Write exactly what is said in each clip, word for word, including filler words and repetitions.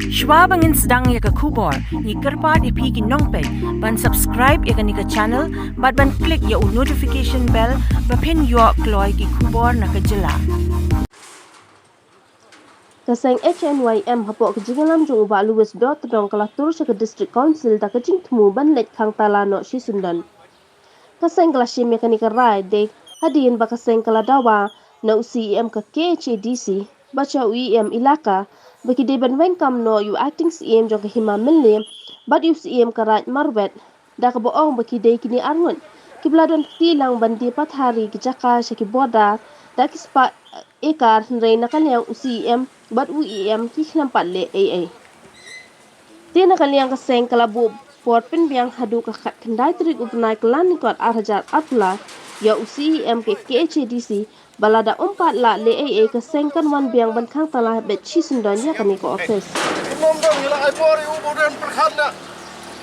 Shwa ba ngin sdang ïa ka khubor, ngi kyrpad ïa phi ki nongpeit ban subscribe ïa kane ka channel bad ban click ïa u notification bell ba phin ïoh kloi ki khubor na ka jylla. Ka seng H N Y M hapoh ka jingïalam jong u Bah Louis Dohtdong ka la tur sha ka District Council da ka jingthmu ban leit khang tala noh shisyndon. Ka seng ka la shim ïa kane ka rai dei hadien ba ka seng ka la dawa na u C E M ka K H A D C bad sha u E M Elaka ba ki dei ban weng kam noh ïa u Acting C E M jong ka Hima Mylliem bad ïa u C E M ka Raid Marwet, da kaba ong ba ki dei kine arngut kiba la don kti lang ban die pathar ïa ki jaka sha ki border da ki spah ekar, hynrei na ka liang u C E M bad u E M ki khlem pat leh ei ei. Te na ka liang ka seng ka la buh por pynbiang haduh ka khatkhyndai tarik u bnai Kyllalyngkot ar hajar arphew lai ïa u C E M ka K H A D C ba lada um pat lah leh ei ei ka seng kan wan biang ban khang tala beit shisyndon ïa kane ka office. Ym don, ngi la ai por ïa u ba u dei ban pyrkhat la.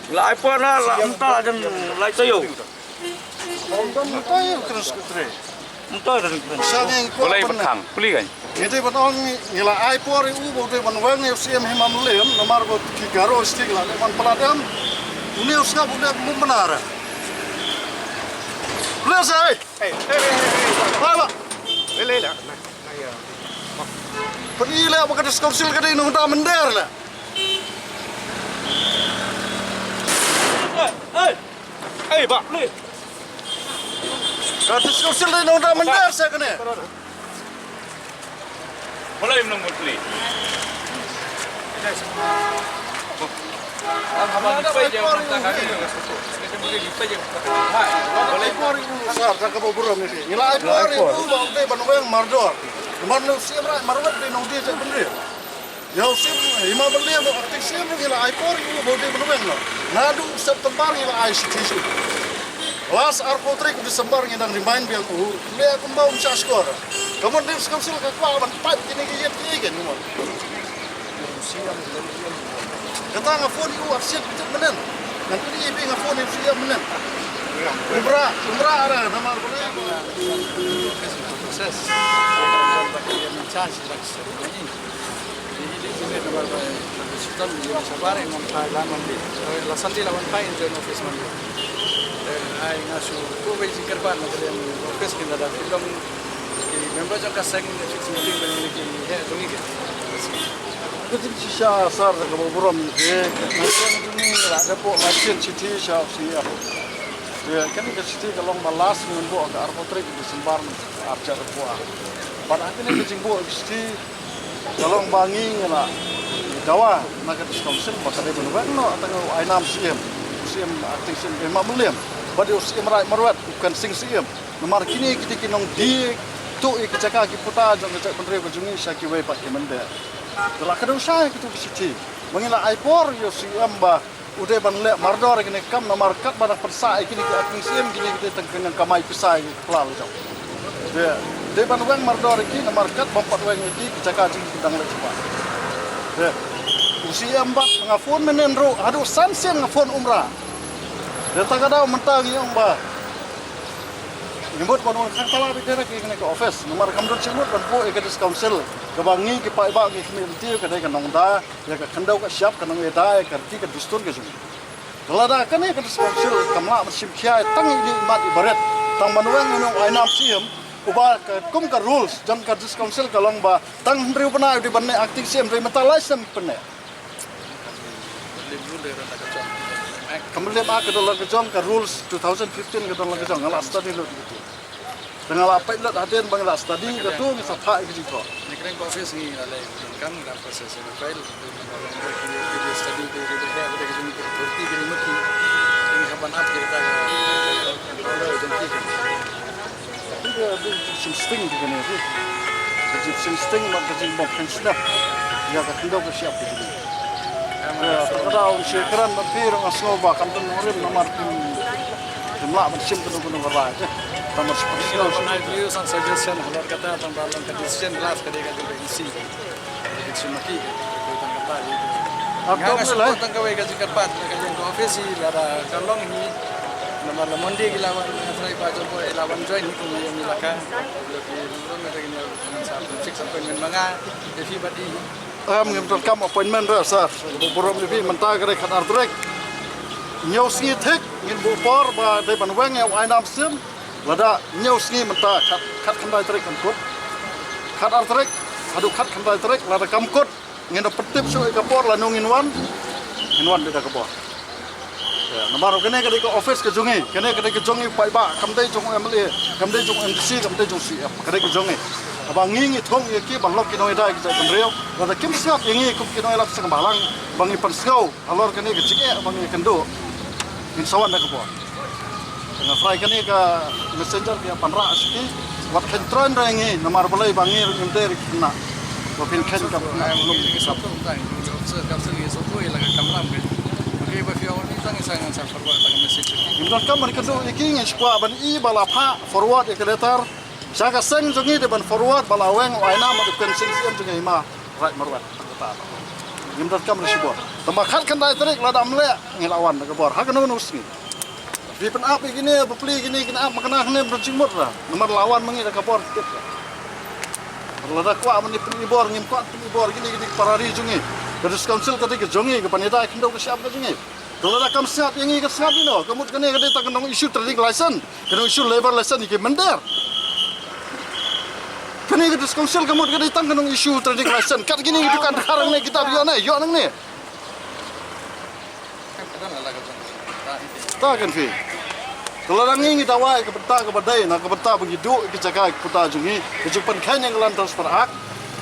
Ngi la ai por la, la mynta la jan lai taïew. Ym don mynta ïa u Kren Secretary. Mynta ïa u Kren. Sha ngi ko. Balei ban khang? Puli kan. Ngi dei ban ong ngi la ai por ïa u ba u dei ban weng ïa u C M Hima Mylliem, namar ba ki Garo State la dei ban palat em. Une u sngap u dei ban bynara. Leh sa ei. Ei, ei, ei, ei. Ba, ba. Leh, leh, leh. Pynleh ba ka District Council ka dei nongda mynder la. Ei, ba. Ka District Council dei nongda mynder sa kane. Balei ym nang pynleh? Sir, da kaba burom ïa phi. Ngi la ai por ïa u ba u dei ban weng mardor. Namar u C M Raid Marwet dei nongdie jaitbynriew. Ïa u C M Hima Mylliem, u Acting C E M ruh ngi la ai por ïa u ba u dei ban weng noh. Naduh u September ngi la ai shithi sha u. Last arphew tarik u December ngi dang remind biang u. Leh kumba um shah shkor. Ka mon District Council ka kwah ban pait kine ki ïit ki ïeit, ka mon. Kata nga phone ïa u ar sien beit mynnin. Ngan pyni ïa phi, nga phone ïa u sien mynnin. Umra, umra ara namar ba. Process. Ba ki in charge, like, so, ini, ini, ini namar ba Sultan, ini sabar, ini namar ba la mandi. La Sunday la wan pai in join office mandi. Eh, ai nga shu ko bai jingkyrpad na kalian office kin da film. Ki member jong ka seng ne fix meeting ban ne ki he jong ki. Ka jingshisha sir da kaba burom ne ki. Ka seng jong ngi la da buh la sien shithi sha u C E M. Ïa, kane ka shithi ka long ba last ngi buh ka arphew tarik December ar hajar arphew ar. Bad ha kane ka jingbuh shithi ka long ba ngi ngi la dawa na ka District Council ba ka dei ban weng noh tang u Ainam C E M, u C E M Acting C E M Hima Mylliem, bad u C E M Raid Marwet u Khensing C E M. Namar kine ki dei ki nongdie tuh ïa ki jaka ki puta jong ka jaitbynriew ka jong ngi sha kiwei pat ki mynder. Te la ka dei shai kito ki shithi ba ngi la ai por ïa u C E M ba u dei ban leh mardor ïa kine ki kam namar katba la pynsah ïa kine ki Acting C E M, kine ki dei tang ki nongkamai pisa ïa ki khlad la jong. Te dei ban weng mardor ïa ki namar katba ym pat weng ïa ki, ki jaka jong ki dang leh jubab. Te u C E M bad nga phone mynnin ruh haduh san sien nga phone umra. Te ta ka daw mynta ngi ong ba ngi mut ban wan khang tala beit direct ïa kane ka office. Namar kam don shuh mut ban buh ïa ka District Council kaba ngi ki paidbah ngi khmih lynti ïa ka dei ka nongda ïa ka khyndew ka shyiap, ka nongïada ïa ka riti ka dustur ka jong ngi. Te lada kane ka District Council kam lah ban shim khia tang ïa i mat i barit, tang ban weng ïa u Ainam C E M, uba ka kum ka rules jong ka District Council ka long ba tang hynriew bnai u dei ban leh Acting C E M, dei mynta lai snem pynleh. Ka Mylliem Act ka don la ka jong, ka rules two thousand fifteen ka don la ka jong, nga la study lut ïa kito. Te nga la peit lut hadien ba nga la study kato, nga sa phah ïa ka jingthoh. Ngi kren ka office ngi la leh donkam, ngi la process ïa ka file. Ngi study ka, ka, ka, ka, ka jong ka authority ka jong ki. Ngi hap ban ap ïa ka, ka, ka, ka, ka jong ki. Ka, ka, ka, ka jingsting ka ne, ka jingsting bad ka jingbym kheiñ snem ïa ka khyndew ka shyiap ka jong. Ïa, ta ka daw shi kren bad phi ruh nga sngew ba kan don nongrim namar kim, kim lah ban shim kano kano ka rai te. Tang ban shim, shim, shim. Ban ai views and suggestion halor kata tang ba long ka decision last ka dei ka jong ka E C. Ka dei ka jong ki, ka dei tang kata. Nga nga support tang kawei ka jingkyrpad na ka jong ka office, lada ka long hi namar la Monday ki la wan, nga trai ba jong ko la wan join hi kum ïa ngi la ka. Ki long ka dei ngan sa fix appointment ma nga, ïa phi bad i. Em, ngim donkam appointment re, sir. Burom ïa phi, mynta ka dei khatar tarik. Hynñiew sngi thik ngin buh por ba dei ban weng ïa u Ainam Syiem. Lada hynñiew sngi mynta khat, khatkhyndai tarik kan kut. Khatar tarik haduh khatkhyndai tarik, lada kam kut ngin da pyntip shuh ïa ka por lano ngin wan. Ngin wan beit da ka por. Ïa, namar kane ka dei ka office ka jong ngi, kane ka dei ka jong ngi paidbah, kam dei jong u M L A, kam dei jong u M D C, kam dei jong u C M, ka dei ka jong ngi. Haba ngi ngi thung ïa ki ban long ki nongïada ki jaitbynriew, lada kim sngap ïa ngi kum ki nongïalam seng bhalang ba ngi pynsngew halor kane ka jingeh ba ngi ïakynduh, ngin sa wan da ka por. Nga tharai kane ka messenger ki ïa pynrah sha ki, wat kheiñ tren re ngi, namar balei ba ngi ruh ngim dei ruh ki khynnah. Ba phin kheiñ ka khynnah ka lum ki sap. Ngim donkam ban kynduh ïa ki, ngin shu kwah ban i ba la phah forward ïa ka letter sha ka seng jong ngi, dei ban forward ba la weng u Ainam, u dei u seng C M jong ngi, Hima Raij Marwet. Ngim donkam ruh shibun. Tangba khatkhyndai tarik lada ym leh, ngi la wan da ka bor ha kano kano sngi. Phi pynap ïa kine, bapli kine, kine ap ma kane, kane ym don jingmut re. Namar la wan ma ngi da ka bor tip re. Lada kwah ma ngi pyni bor, ngim kwah pyni bor, kine, kine ki para ri jong ngi. Ka District Council ka dei ka jong ngi, ka ban ïada khyndew ka shyiap ka jong ngi. To lada kam sngap ïa ngi, ka sngap ïa no. Ka mut kane ka dei tang ka nong issue trading license, ka nong issue labour license ïa ki mynder. Kane ka District Council ka mut ka dei tang ka nong issue trading license. Kat kine ki dukan dkhar hangne kita ïoh ne, ïoh nangne. Ta kan phi. Ka la dang ngi ngi dawa ïa ka bynta kaba dei, na ka bynta ba ngi duh ïa ki jaka ki puta jong ngi, ka jingpynkheiñ ïa ka Land Transfer Act.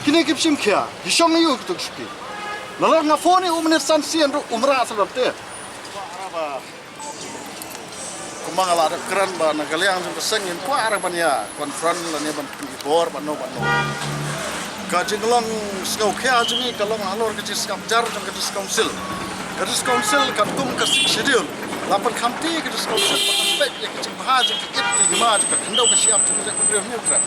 Kine ki shim khia, ki shong ïa u ki tuk shuki. La la nga phone ïa u mynne san sien ruh um rah sa te. Kumba nga la dep kren ba na ka liang jong ka seng ngim kwah re ban ïa confront lane ban pyni bor bad no bad no. Ka jinglong sngewkhia jong ngi ka long halor ka jingsngap jar jong ka District Council. Ka District Council katkum ka Sixth Schedule la pynkhamti ka District Council ba kan peit ïa ka jingbha jong ka it ka hima jong ka khyndew ka shyiap jong ka jaitbynriew hynñiew kren.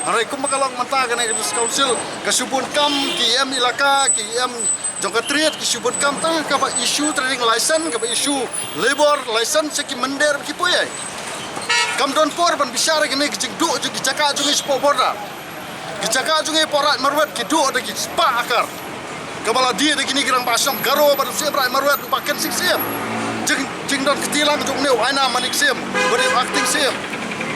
Hynrei kumba ka long mynta kane ka District Council ka shu bun kam ki E M elaka, ki E M jong ka trade, ki shu bun kam tang kaba issue trading license, kaba issue labour license sha ki mynder ki poi ei. Kam don por ban bishar ïa kane ka jingduh jong ki jaka jong ngi shapoh border. Ki jaka jong ngi hapoh Raij Marwet ki duh da ki spah akar. Kaba la die da kine ki rangbah shnong Garo bad u Syiem Raij Marwet u Bah Khensing Syiem. Jing, jingdon kti lang jong une u Ainam Manik Syiem bad u Acting Syiem.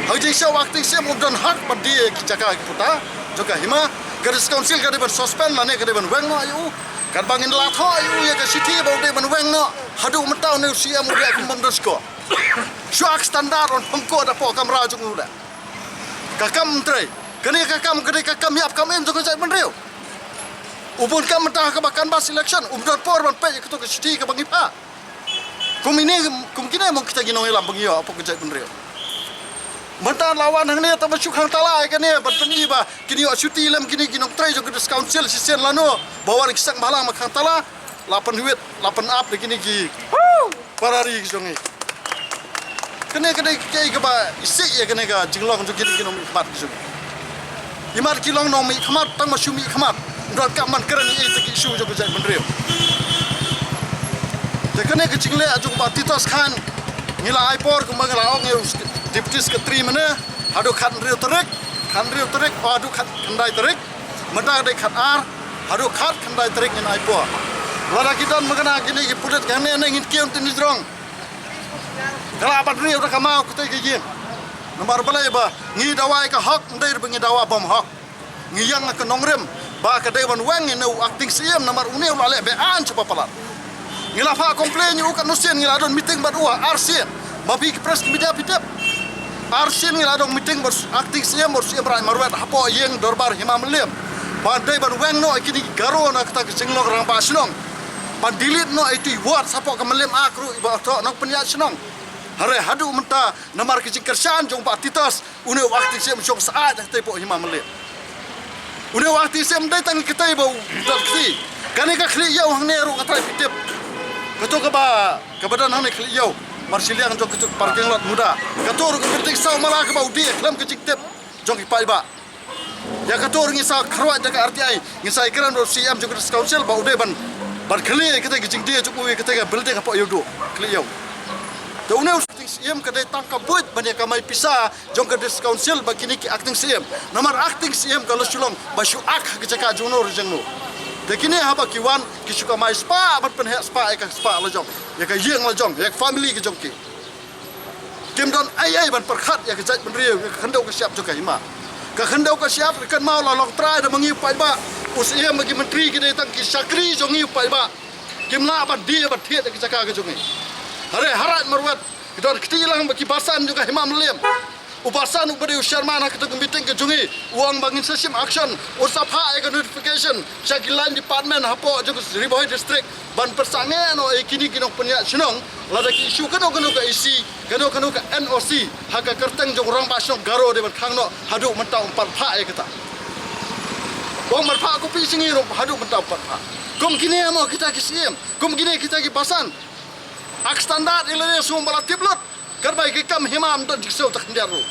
Ha ka jingshisha u Acting Syiem um don hak ban die ki jaka ki puta jong ka hima. Ka District Council ka dei ban suspend lane ka dei ban weng noh ïa u. Katba ngin la thoh ïa u ïa ka shithi ba u dei ban weng noh, haduh mynta une u Syiem u dei kum bym don shkor. Shu ak standard un pynkoh da hapoh kamra jong u leh. Ka kam ym trei. Kane ka kam, kane ka kam ïap kam im jong ka jaitbynriew. U bun kam mynta ha kaba canvass election, um don por ban peit ïa kato ka shithi kaba ngi phah. Kum ine, kum kine mo kita ki nongïalam ba ngi ïoh hapoh ka jaitbynriew. Mynta la wan hangne tang ba shu khang tala ïa kane ban pyni ba kin ïoh shuti lem kine ki nongtrei jong ka District Council shisien lano ba wan ki seng bhalang ma khang tala, la pynwit, la pynap da kine ki para ri ki jong ngi. Kane ka dei kaei kaba isih ïa kane ka jinglong jong kine ki nongmihkhmat ki jong ngi. Imat ki long nongmihkhmat tang ba shu mihkhmat. Ym don kam ban kren ïa ita ki issue jong ka jaitbynriew. Te kane ka jingleh jong u Bah Titos Khan ngi la ai por kumba ngi la ong ïa u Deputy Secretary mynne haduh khathynriew tarik, khathynriew tarik, oh, haduh khatkhyndai tarik. Mynta ka dei khatar, haduh khatkhyndai tarik ngin ai por. Lada ki don makna kine ki pulit ka hangne ne ngin kiew tynjuh jrong. Ka la ban riew da ka maw katei ka ïing. Namar balei ba ngi dawa ïa ka hok, ym dei ba ngi dawa bym hok. Ngi ïeng ha ka nongrim ba ka dei ban weng ïa une u Acting Syiem namar une u la leh be-aiñ sha ba palat. Ngi la phah complain ïa u katno sien, ngi la don meeting bad u ha arsien. Ma phi ki press media phi tip. Arsien ngi la don meeting bad Acting Syiem bad Syiem Raij Marwet hapoh ïing dorbar Hima Mylliem. Ban dei ban weng noh ïa kine ki Garo na kata ka jinglong rangbah shnong. Ban delete noh ïa itu i word hapoh ka Mylliem Act ruh iba thoh nongpynïaid shnong. Hynrei haduh mynta namar ka jingkyrshan jong u Bah Titos, une u Acting Syiem u shong syaid ha katei hapoh Hima Mylliem. Une u Acting Syiem ym dei tang katei ba u don kti. Kane ka khlieh ïew hangne ruh nga tharai phi tip. Kato kaba, kaba don hangne khlieh ïew. Mar shiliang jong kato ka parking lot muda. Kato ruh ka building saw mala kaba u die khlem ka jingtip jong ki paidbah. Ïa kato ruh ngi sa kyrpad da ka R T I, ngi sa ïakren bad u C M jong ka District Council ba u dei ban, ban khlieh katei ka jingdie jong u ïa katei ka building hapoh ïew duh. Khlieh ïew. Te une u Acting Syiem ka dei tang ka buit ban ïa kamai pisa jong ka District Council bad kine ki Acting Syiem. Namar Acting Syiem ka la shu long ba shu ak ha ka jaka jong no re jong no. Te kine haba ki wan ki shu kamai spah ban pynheh spah ïa ka spah la jong, ïa ka ïing la jong, ïa ka family ka jong ki. Kim don ei ei ban pyrkhat ïa ka jaitbynriew, ïa ka khyndew ka shyiap jong ka hima. Ka khyndew ka shyiap ka kynmaw la long trai da ma ngi u paidbah. U siem bad ki myntri ki dei tang ki shakri jong ngi u paidbah. Kim lah ban die ban thied ïa ka jaka ka jong ngi. Hare harat marwat ki don kti lang bad ki basan jong ka hima Mylliem. U basan uba dei u chairman ha kata ka meeting ka jong ngi u ong ba ngin sa shim action, u sa phah ïa ka notification sha ki line department hapoh jong ka Ri Bhoi district ban pyrsangeh noh ïa kine ki nongpynïaid shnong lada ki issue kano kano ka E C, kano kano ka N O C ha ka kyrteng jong u rangbah shnong Garo dei ban khang noh. Haduh mynta um pat phah ïa kata. Ong ban phah copy sha ngi ruh haduh mynta um pat phah. Kum kine mo kita ki siem, kum kine kita ki basan. Ak standard ïa lade sngewbha la tip lut. Katba ïa ki kam hima ym don jingsaw ta khyndiat ruh.